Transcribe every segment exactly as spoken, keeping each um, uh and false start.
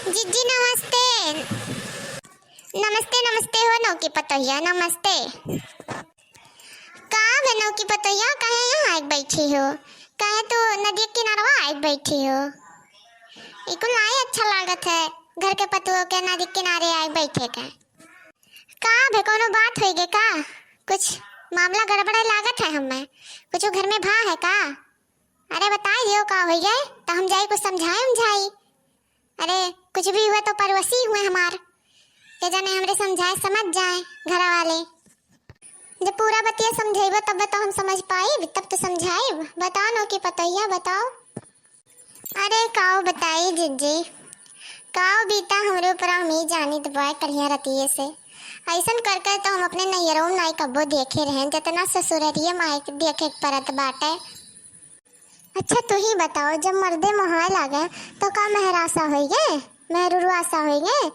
जिज्जी नमस्ते। नमस्ते, नमस्ते हो नौकी पतोहिया, नमस्ते। का बे नौकी पतोहिया, काहे यहाँ आइके बैठी हो? काहे तू नदी किनारवा आइके बैठी हो? ई कुल नाई अच्छा लागत है, घर के पतुओ के नदी किनारे आइके बैठे के। का बे, कौनो बात होई गे का? कुछ मामला गड़बड़ लागत है हमें, कुछ घर में भा है का? अरे बताई दियो का होई गे, त हम जाई कुछ समझाई उमझाई। अरे कुछ भी हुए तो पड़ोसी हुए हमार, के जाने हमरे समझाए समझ जाए घरा वाले। जब पूरा बतिया समझाइबो तब तो हम समझ पाइब, तब तो समझाइब। बताओ नौकी पतोहिया, बताओ। अरे काओ बताई जिज्जी, काओ बीता हमरे ऊपर हम ही जानित बाय कलिया रतिये से। ऐसन कर कर तो हम अपने नैहरों में नाई कब्बो देखे रहेन, जितना ससुररिये में आइके देखे के परत बाटे। अच्छा तू ही बताओ, जब मर्दे मोहाए लागे तो का मेहरासा होई गे, मेहरुरुआसा होई गे?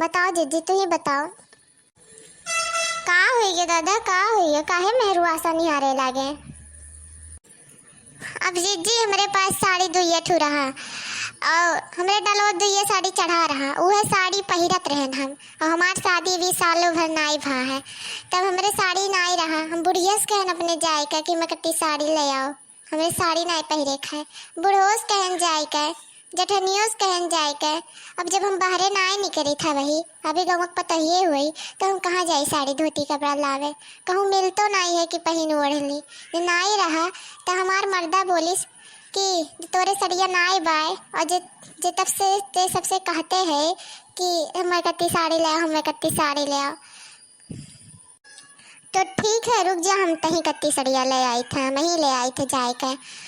बताओ जिज्जी, तू ही बताओ। का होई गे दादा, का होई गे, काहे मेहरुआसा निहारे लागे? अब जिज्जी हमरे पास साड़ी दुइये ठू रहा और हमरे डलो दुइये साड़ी चढ़ा रहा, उहे साड़ी पहिरत रहेन हम। और हमार शादी भी सालों भर नाई भा है, तब हमरे साड़ी नाई रहा। हम बुढ़िया से कहन अपने जाए का कि मैं कत्ती साड़ी ले आओ, हमरे साड़ी नाई पहिरे के है। बुढ़ोस कहन जाए के, जठनियोस कहन जाए के। अब जब हम बाहरे नाई निकरी था वही, अभी गौवा के पतोहिये हुई, तो हम कहाँ जाई साड़ी धोती कपड़ा लावे? कहूँ मिलतो नाई है कि पहिन ओढ़ ली। जे नाई रहा, तो हमार मर्दा बोलिस कि "जे तोरे सड़िया नाई बाय, और जे, जे तब से, ते सबसे कहते हैं कि हमें कत्ती साड़ी ले आओ, हमें कत्ती साड़ी ले आओ।" तो ठीक है, रुक जा, हम तही कत्ती सड़िया ले आई थे, हम ही ले आई थे जाए के।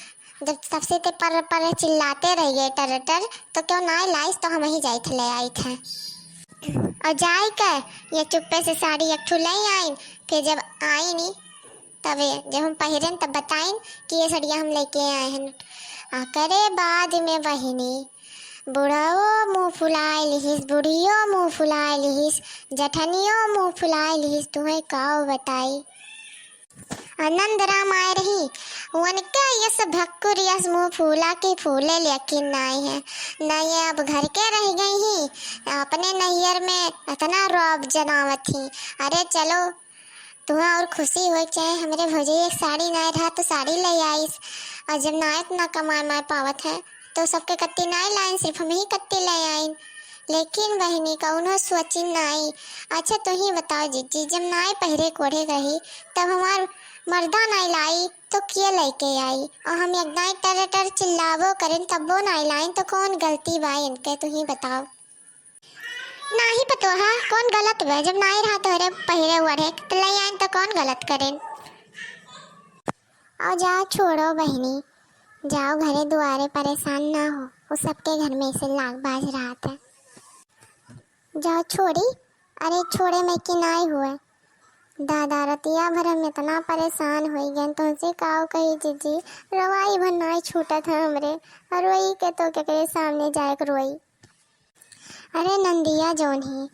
जब सबसे ते पर पर चिल्लाते रहिए टर टर, तो क्यों ना लाइस, तो हम ही जाए थे ले आई थे। और जाए के ये चुप्पे से साड़ी एक ठू ले आइन, फिर जब आइन तबे जब हम पहिरन तब बताइन कि ये सड़िया हम लेके आए हैं। आ करे बाद में बहिनी बुढ़ाओ मुँह फुलाए लिहिस, बुढ़ियो मुँह फुलाए लिहिस, जठनियो मुँह फुलाए लिहिस, तुहैं काओ बताई। आनंद राम आए रही, उनके यस भक्कुर यस मुँह फूला के फूले लेकिन नाई है, नाई है, अब घर के रह गई ही, अपने नैहर में इतना रौब जनावत ही। अरे चलो, तुहा और खुशी होए के चाहे, हमरे भौजाई एक साड़ी नाई रहा तो साड़ी ले आइस, और जब नाई इतना कमाए माए पावत है तो सबके कत्ती नाई लाइन, सिर्फ हम ही कत्ती ले आइन। लेकिन बहिनी कौनो सोचिन नाई। अच्छा तू ही बताओ जिज्जी, जब नाई पहिरे कोढ़े रही तब हमार मर्दा नाई लाई तो के लेके आई? और हम एक दाई टर टर चिल्लाबो करेन तब्बो नाई लाइन, तो कौन गलती बा इनके, तू ही बताओ। नाही पतोहा, कौन गलत बा? जब नाई रहा तोहरे पहिरे ओढ़े, त ले आइन त कौन गलत करेन? और जा छोड़ो बहिनी, जाओ घरे दुआरे, परेशान ना हो, वो सबके घर में ऐसे लाग बाज रहत है। जाओ छोड़ी, अरे छोड़े में कि नाई हुए। दादा रतिया भर हम इतना परेशान होई गए, तुमसे काओ कही जिज्जी, रवाई भर नाई छूटत है हमरे, और रोई के तो केकरे सामने जाए के रोई। अरे नंदिया जौन ही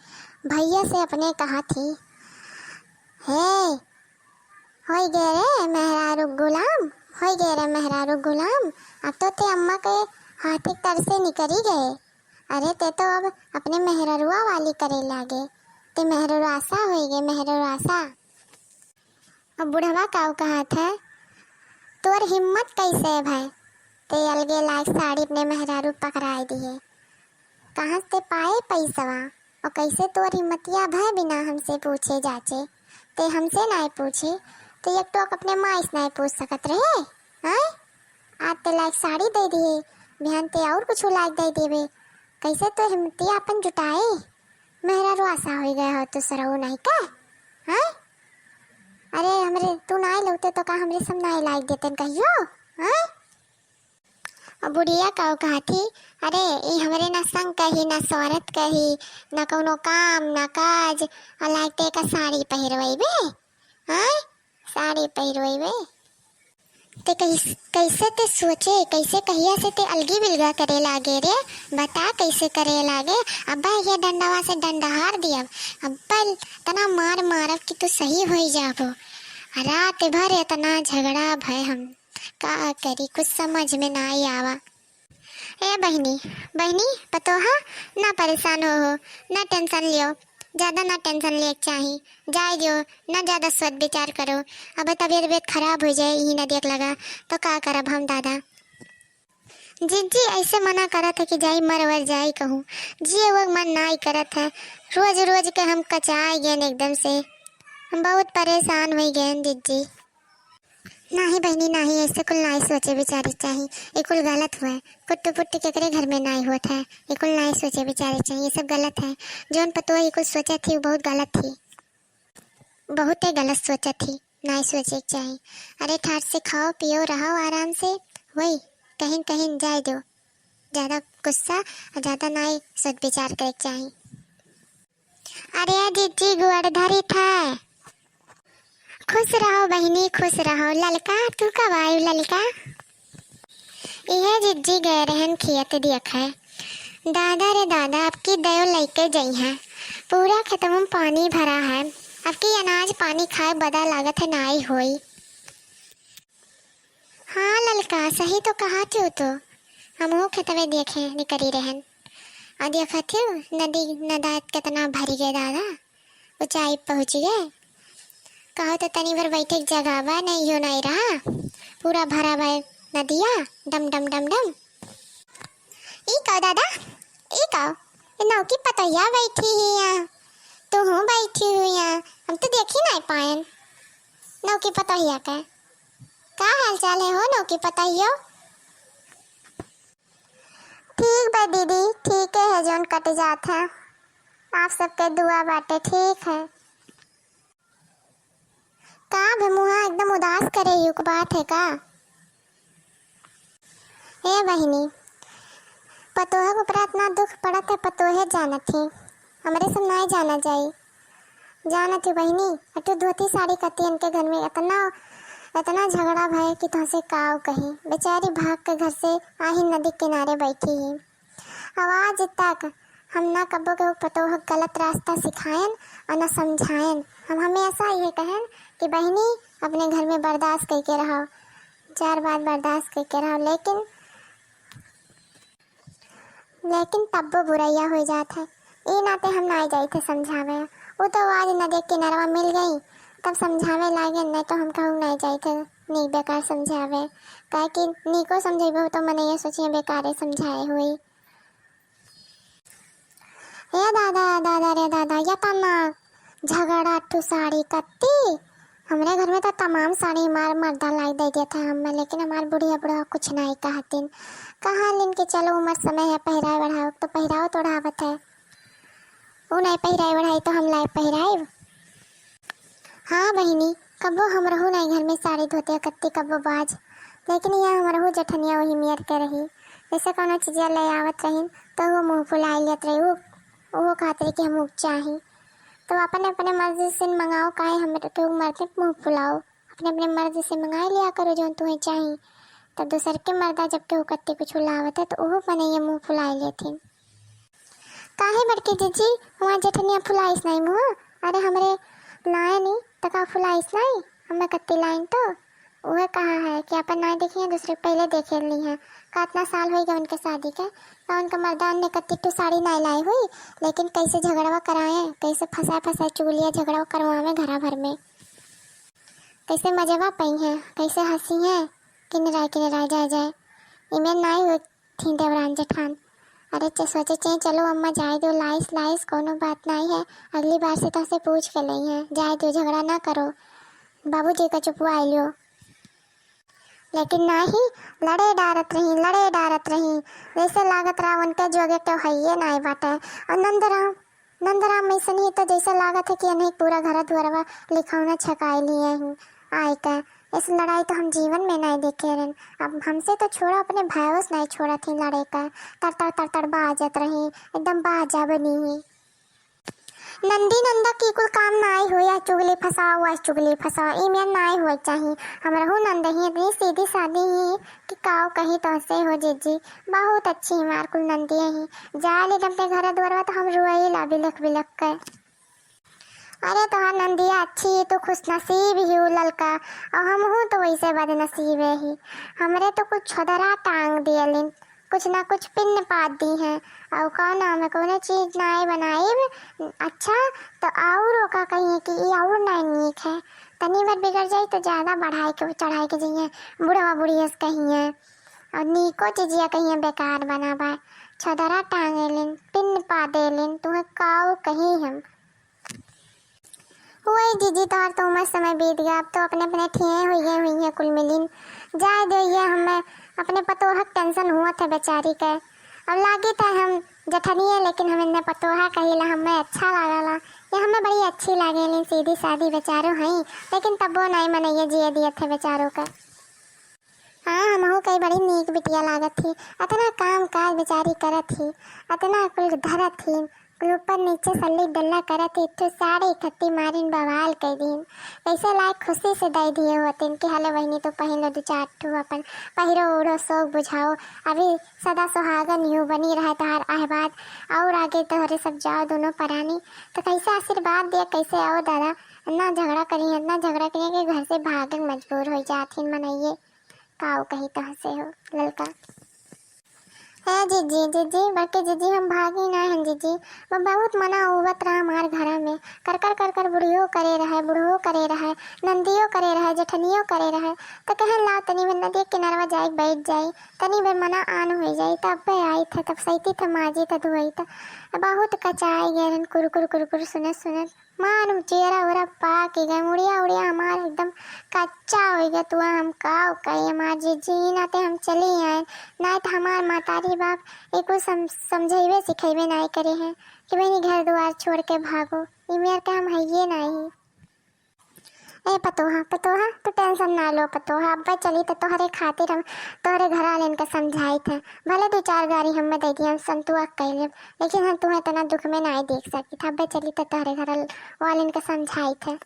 भैया से अपने कहा थी, "हे, होई गए रे मेहरारू गुलाम, होई गए रे मेहरारू गुलाम, अब तो ते अम्मा के हाथे तर से निकरी गए। अरे ते तो अब अपने मेहररुआ वाली करे लागे, ते मेहररुआसा होई गए, मेहररुआसा।" अब बुढ़वा काऊ कहत है, "तोर हिम्मत कैसे है भाई? ते अलगे लायक साड़ी अपने मेहरारू पकड़ाए दिए। कहाँ से पाए पैसवा? और कैसे तोर हिम्मतिया भय बिना हमसे पूछे जाचे? ते हमसे नाय पूछे, ते एक टोक अपने माई से नाय पूछ सकत रहे? हैं? आज ते लायक साड़ी दे दिए, बिहान ते और कुछ लायक दे देबे। कैसे तो हिम्मतिया अपन जुटाए?" मेहरारू आसा होई गए हो तो सरऊ नहीं का? हैं? अरे हमरे तू नाय लौटे तो का हमरे सब नाय लायक देतन कहियो? हैं? और बुढ़िया का कहा थी, "अरे ई हमरे ना संग कही, ना स्वार्थ कही, ना कौनो काम, ना काज, और लायक ते का साड़ी पहिरवैबे? हैं? साड़ी पहिरवैबे?" ते कैस-, कैसे ते सोचे, कैसे कहिया से ते अलगी बिलगा करे लागे रे? बता कैसे करे लागे? अब्बा ये डंडवा से डंडहार दियब, अब्बा तना मार मारब कि तू सही होई जाबो। रात भर इतना झगड़ा भय हम का करी, कुछ समझ में नाई आवा। ए बहिनी, बहिनी, पतोहा, ना परेशान हो, हो, ना tension लियो, ज्यादा ना tension लेक चाही, जाए दियो, ना ज्यादा सोच विचार करो। अब तबियत, तबियत खराब हो जाए, यही ना देख लगा, तो का करब हम दादा? जिज्जी ऐसे मना करत है कि जाई मर वर जाई कहूँ, जिए वो मन नाई करत है, रोज रोज के हम कचाए गए एकदम से, हम बहुत परेशान हो गए जिज्जी। नाही बहिनी नाही, ऐसे कुल नाही सोचे विचारे चाही, ये कुल गलत हुआ है। कुट्टू पुट्टू केकरे घर में नाही होत है, ये कुल नाही सोचे विचारे चाही, ये सब गलत है। जौन पतोह ये कुल सोचत ही, वो बहुत गलत ही, बहुते गलत सोचत ही, नाही सोचे के चाही। अरे ठाट से खाओ पियो रहो आराम से, वही कहीं कहीं जाए दो, ज्यादा गुस्सा और ज्यादा नाही सोच विचार करे के चाही। अरे जिज्जी गोड़ धरी था। खुश रहो बहिनी, खुश रहो। ललका, तू कब आयु ललका? इहे जिज्जी गए रहन खेत देखे। दादा रे दादा, अब की दयो लइके जई हैं। पूरा खेतवा में पानी भरा है। अब की अनाज पानी खाए बदा लागत है नाई होई। हाँ ललका, सही तो कहा थियो तो। हमहू खेतवे देखे निकरी रहन। और देखा थियो नदी नदायत कितना भरी गए दादा, ऊंचाई पहुँच गए। कहो तो तनी भर बैठे के जगह बा, नहीं हो नहीं रहा, पूरा भरा बा नदिया, डम डम डम डम। ई का दादा, ई का, ये नौकी पतोहिया बैठी ही यहाँ, तू हूँ बैठी हुई यहाँ, हम तो देखी नहीं पायन नौकी पतोहिया के। का हाल चाल है हो नौकी पतोहियो? ठीक बा दीदी, ठीक है, जौन कट जात है, आप सबके दुआ बाटे, ठीक है। का भे मुहा एकदम उदास करे युक बात है का? ए बहिनी, पतोह के ऊपर इतना दुख पड़त है, पतोहे जानत ही, हमरे सब नाई जाना जाई। जानत ही बहिनी, अटू धोती साड़ी कत्ती इनके घर में इतना, इतना झगड़ा भय कि तुहसे काव कही। बेचारी भाग के घर से आही नदी किनारे बैठी ही। अब आज तक हम ना कबो के पतोह गलत रास्ता सिखायन और ना समझायन। हम हमेशा ये कहन कि बहिनी, अपने घर में बर्दाश्त करके रहो, चार बात बर्दाश्त करके रहो, लेकिन, लेकिन तब्बो बुरैया हो जात है। ई नाते हम नाई जाई थे समझावे। वो तो आज नदी किनारवा मिल गई, तब समझावे लागे, नहीं तो हम कहूँ नाई जाई थे नीक बेकार समझावे, काहे कि नीको समझेबो तो मनैया सोचिए बेकारे समझाए हुई। ए दादा, दादा रे दादा, या तना झगड़ा ठू साड़ी कत्ती। हमरे घर में तो तमाम साड़ी हमार मर्दा लाई दे देत है हमें, लेकिन हमार बुढ़िया बुढ़वा कुछ नहीं कहतिन। कहा लिन के चलो उम्र समय है, पहिराए बढ़ाओ, तो पहिराओ तो ओढ़ावत है। ऊ नहीं पहिराए बढ़ाई तो हम लाई पहिराइब। हाँ बहिनी, कबो हम रहू नहीं घर में साड़ी धोती कत्ती कबो बाज, लेकिन यहाँ हम रहू जेठनिया वही मेर के रही। जैसे कौनो चीजिया ले आवत रहीन तो वो मुँह फुलाई लेत रही, वो, वो कहत रही कि हम ऊ चाही। तो अपने अपने मर्जी से मंगाओ, काहे हमें तो केहू मर्दे के मुँह फुलाओ, अपने अपने मर्जी से मंगाई लिया करो जौन तुम्हें चाही। तो दूसर के मर्दा जब केहू कत्ती कुछ लावत है तो ओहो मनैया मुँह फुलाई लेथिन। काहे बड़की जिज्जी, हमार जेठनिया फुलाइस नाई मुँह? अरे हमरे लाए नी, त का फुलाइस नाई? हमें कत्ती लाइन तो। उहे कहा है कि अपन नाई देखी हैं, दूसरे के पहले देखे ली हैं। का इतना साल होई गए उनके शादी के, का उनका मर्दा उनने कत्ती ठू साड़ी नाई लाई हुई, लेकिन कैसे झगड़वा कराए, कैसे फंसाए फंसाए चुगलिया झगड़वा करवावे घरा भर में। कैसे मजवा पई हैं, कैसे हंसी हैं, किनराय किनराय जाए जाए। इमें नाई हुई थी देवरान जेठान। अरे चे-, सोचे चे, चलो अम्मा जाए दो, लाइस, लाइस, कोनो बात नाई है, अगली बार से तोहसे पूछ के लई है, जाए दो, झगड़ा ना करो, बाबूजी का चुपवा लियो। लेकिन नाही, लड़े डारत रही, लड़े डारत रही, जैसे लागत रहा उनके जोगे केहू हइये नाई बाटे। और नंदराम नंदराम अइसन ही तो जैसे लागत है कि इन्हें पूरा घर दुआरवा लिखौना छकाई लिए ही आए का। ऐसे लड़ाई तो हम जीवन में नहीं देखे रहन। अब हमसे तो छोड़ा, अपने भाइयों से नहीं छोड़ा थी लड़े का। तर तर तर तर बाजत रही, एकदम बाजा बनी ही। नंदी नंदा की कुल काम नाई हो, या चुगली फसाओ, या चुगली फसाओ, इमें नाई हो चाही। हम रहू नंद ही इतनी सीधी सादी ही कि काव कही तो से हो जीजी, बहुत अच्छी हमार कुल नंदिया ही। जाए ले अपने घर दुआरवा तो हम रोए ला बिलख बिलख के। अरे तोहार नंदिया अच्छी ही, तू खुश नसीब ही हो ललका, और हम हूँ तो वैसे बदनसीब ही। हमरे तो कुछ छोदरा टांग दियलिन, कुछ ना कुछ पिन्न पात दिहैं। अउ का नाम है, कौनो चीज नाई बनाइब अच्छा, तो और ओका कहिए कि ई और नाई नीक है। तनी भर बिगड़ जाई तो ज्यादा बढ़ाई के चढ़ाई के जइहैं, बुढ़वा बुढ़िया से कहिए। और नीको चीजिया कहिए बेकार बना बा, छदरा टांगे लिन, पिन्न पा दे लिन, तुहे काऊ कही हम। वही जीजी, तोहर तो उम्र समय बीत गया, अब तो अपने अपने ठिए हुई है, हुई है कुल मिलिन। जाए दे, ये हमें अपने पतोह के टेंशन हुआ थे बेचारी के। अब लागी तो हम जठनिए, लेकिन हम इन्हें पतोहा कहिला, हमें अच्छा लागला। ये हमें बड़ी अच्छी लागेली, सीधी सादी बेचारो हई, लेकिन तबो नाई मनइये जिए दिए थे बेचारो के। हाँ, हमहू कई बड़ी नीक बिटिया लागत थी, अतना काम काज बेचारी करत थी, अतना कुल धरत थी, कुल ऊपर नीचे सल्ली डल्ला करत थी, एक ठो साड़ी इकट्ठी मारिन बवाल कई दिन। कैसे लायक खुशी से दे दिए होतिन कि हले बहिनी तू पहिन लो दो चार ठो, अपन पहिरो ओढ़ो शौक बुझाओ। अभी सदा सुहागन यू बनी रहे तोहार अहबाद, और आगे तोहरे सब जाओ दोनों परानी। तो कैसे आशीर्वाद दिया, कैसे आओ दादा, इतना झगड़ा करी, इतना झगड़ा करी कि घर से भागे मजबूर हो जाथिन मनइये। काऊ कही तोहसे हो ललका। हे जीजी, जीजी, बड़के जीजी, हम भागी ना हैं जीजी। वो बहुत मना उबत रहा हमार घरा में। कर कर कर कर बुढ़ियो करे रहे, बुढ़ो करे रहे, नंदियो करे रहे, जेठनियो करे रहे। तो कहे लाओ तनी भर नदी किनारवा जाए बैठ जाई, तनी भर मना आन हो जाई। तब आई थे, तब सैती थे, माजी थे, धोई थे। बहुत कचाई गए रहन कुरकुर कुरकुर सुनत सुनत। मार चेहरा ओरा पाक गए, मुड़िया उड़िया हमार एकदम कच्चा हो गया। तू हम का कही हमार जीजी, नाते हम चली आए, नाई तो हमार मातारी बाप एको सम-, समझेबे सिखेबे नाई करे हैं कि बहनी घर दुआर छोड़ के भागो, ई मेर के हम हइये नाई। ए पतोहा, पतोहा, तू टेंशन ना लो पतोहा, अब्बे चली तो तोहरे खातिर हम तोहरे घर वाले इनके समझाई थे, भले दो चार गारी हमें दे दिया, हम संतुआ कह लेब, लेकिन हम तुम्हें इतना दुख में नाई देख सकी था। अब्बे चली तो तोहरे घर वाले इनके समझाई थे।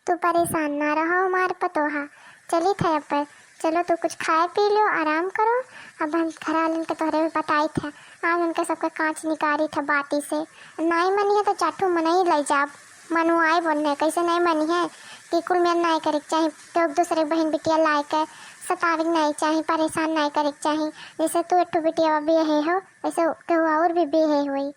तू परेशान ना रहो हमार पतोहा, चली थे अब्बे, चलो तू कुछ खाए पी लो, आराम करो। अब हम घर वाले इनके तोहरे में बताई थे, आज उनके सबके कांच निकारी थे बाटी से, नाई मनी है तो चार ठो मनई ले जाब। मनुआए बोलने कैसे नहीं मनी है कि कुल मेर नहीं करे के चाही, तो एक दूसरे बहन बिटिया लाए के सतावे के नहीं चाही, परेशान नहीं करे के चाही। जैसे तू एक ठो बिटिया बियाहे हो, वैसे केहू और भी बियाहे होई।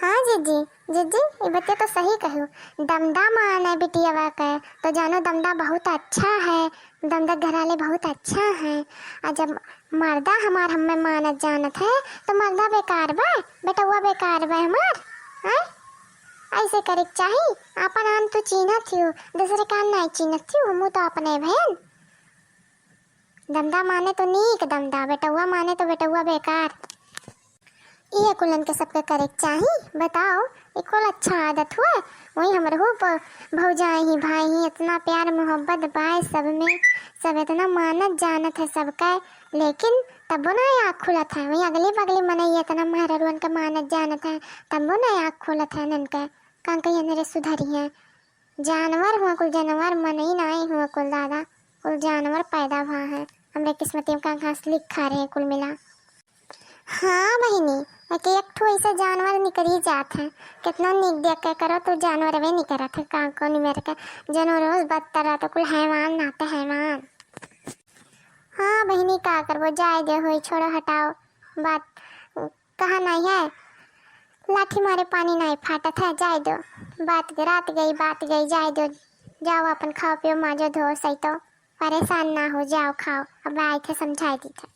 हाँ जीजी, जीजी, ये बतिया तो सही कहू। दमदा मान है बिटियावा के, तो जानो दमदा बहुत अच्छा है, दमदा घर वाले बहुत अच्छा है। आ जब मर्दा हमार हमें मानत जानत है, तो मर्दा बेकार बा, बेटउआ बेकार बा हमार, हैं? ऐसे करे के चाही, आपन आन तू चीन्हत हियो, दूसरे का आन नहीं चीन्हत हियो, हमू तो अपने बहन। दमदा माने तो नीक दमदा, बेटउआ माने तो बेटउआ बेकार। इहे कुलन के सबके करे के चाही। बताओ, ई कुल अच्छा आदत हुए? वही हमरहू प-, भौजाई ही, भाई ही, इतना प्यार मोहब्बत बाय सब में, सब इतना मानत जानत है सबका, लेकिन तबो ना आँख खुलत है। वही अगली बगली मनई इतना मेहररुअन के मानत जानत है, तबो ना आँख खुलत है इनके। का कहिए मेरे सुधरी हैं। जानवर हुआ कुल, जानवर मनई नाई हुआ कुल दादा, कुल जानवर पैदा हुआ है। हमरे किस्मत में का घास लिखा रहे कुल मिला। हाँ बहिनी, एक, एक ठो ऐसा जानवर निकरी जात है। कितना नीक देख के करो तो जानवर वे निकरत है, का कौन मेरे के जानवर रोज बदतर रहता, कुल हैवान नाते हैवान। हाँ बहिनी, का करबो, जाए दे होई, छोड़ो, हटाओ बात। कहा नहीं है, लाठी मारे पानी नहीं फाटत है, जाए दो। बात ग-, रात गई, बात गई, जाए दो। जाओ अपन खाओ पियो, माजो धो, सही तो परेशान ना हो, जाओ खाओ। अब आए थे समझाए दी थे।